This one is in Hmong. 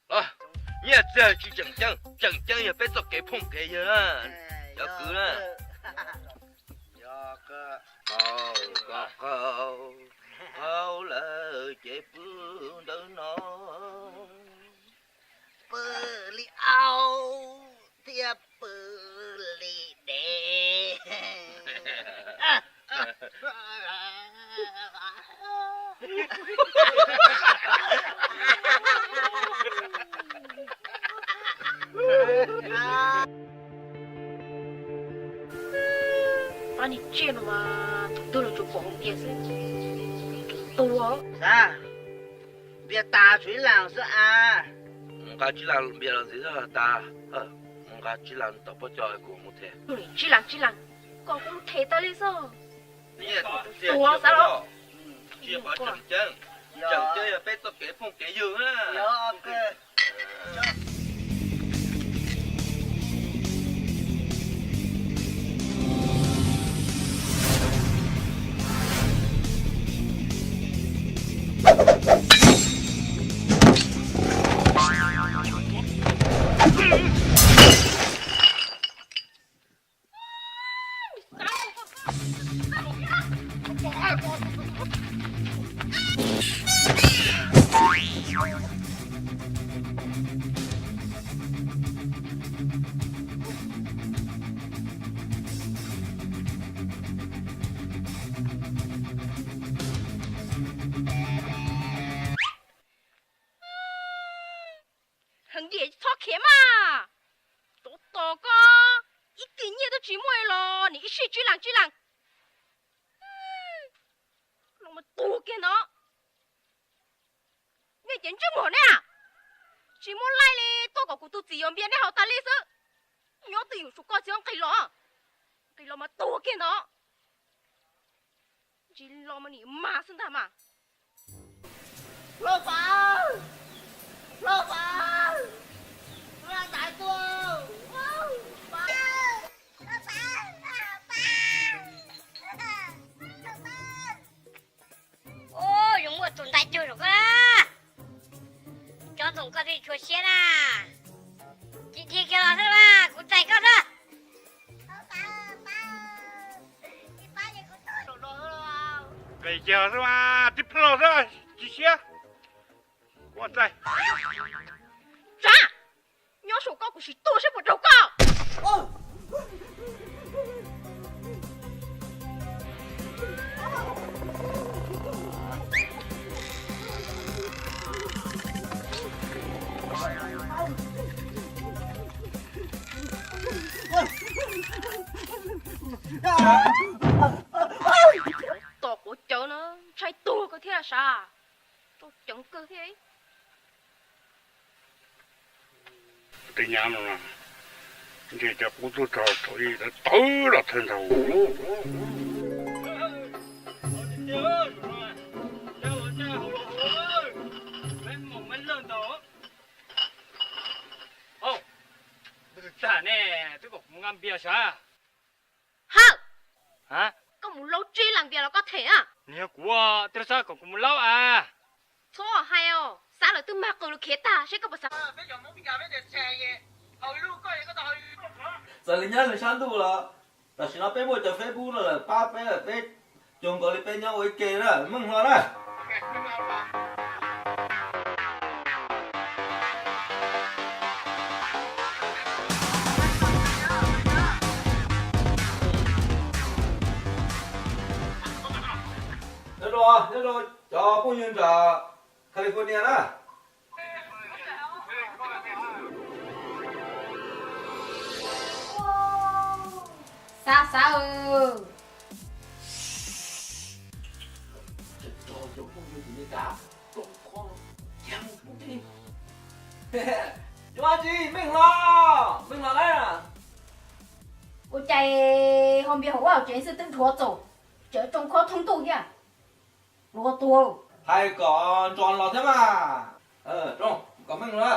Nyiaj txiag tsis tseem ceeb, tseem ceeb yog peb txoj kev phooj kev ywg na. Cov kwv na, qaug lawm ces pw ntawm no, pw li au thiab pw li dev. Pab niag tsiaj no mas thaum twg los tsuas pom hauv npias xwb. Tua, npias tas tshuav ib las xwb a. Mus nqa tsib las npias los ntxiv tas. Mus nqa tsib las tom pob cos kuv mus them. Tsib las, tsib las, koj kuj them tau li xwb. Tua xav los. Tseem ceeb, tseem ceeb yog peb txoj kev phooj kev ywg na. Heev diam txhob khiav mas. Tsov tom koj, ib tis nyiaj twb tsis muaj los nim ib sij tsib las tsib las. Los mas tuag kiag ntawd. Nej cov ntsej muag ne, tsis muaj laij li tuaj kom kuv tus txiv yuav npias nej haus tas li xwb. Nyob twj ywm saum koj txiv nqis los, nqis los mas tuag kiag ntawd. Ntsis los mas nim mas xwb ntag mas. Lauj Fav, Lauj Fav, Lauj Fav, ntaiv tuaj. Ub, zoo muaj tus ntaiv tuag saum koj na. Tsob ntoo koj thiaj tshua siab na. Tsis dhia kiag los xwb mas kuv txais koj xwb. Txais kiag los xwb mas tib plho xwb tsis siab. Ua txais. Tsav, nyob saum koj kuv sim tuaj seb puas raug koj. Tom quav cawv no ntshai tuag kawg thiab sav. Rau ceev kawg thiab. Tej nyab no ntshe cov qub tuaj txog thaum ub tawv los thawj ntag. Tag ne, twb kom kuv nqa npias sav. Hawm, koj mus laub tsib las npias los koj them a? Nws yog kuv, twb xav kom kuv mus laub a. Txhob hais os, xav lawm twb mag qws lus khiav tag seb koj puas xav. Txawm li nyob nws sab ntuj los tam sim no peb muaj cov Facebook no lawm pab peb lawm, peb cuag nkaus li peb nyob ua ib ke na, meej hlo na. Nyob zoo, nyob zoo cov phooj ywg nram California na. Xav xav. Yuav dab tsi meej hlo, meej hlo na. Ua cas ho npias hauv vaj hauv tsev xwb twb dhuav txaus, tseem tsoo khob thoob ntuj thiab. Luag tuag. Hais kom nrov los thiab mas. Kom meej hlo.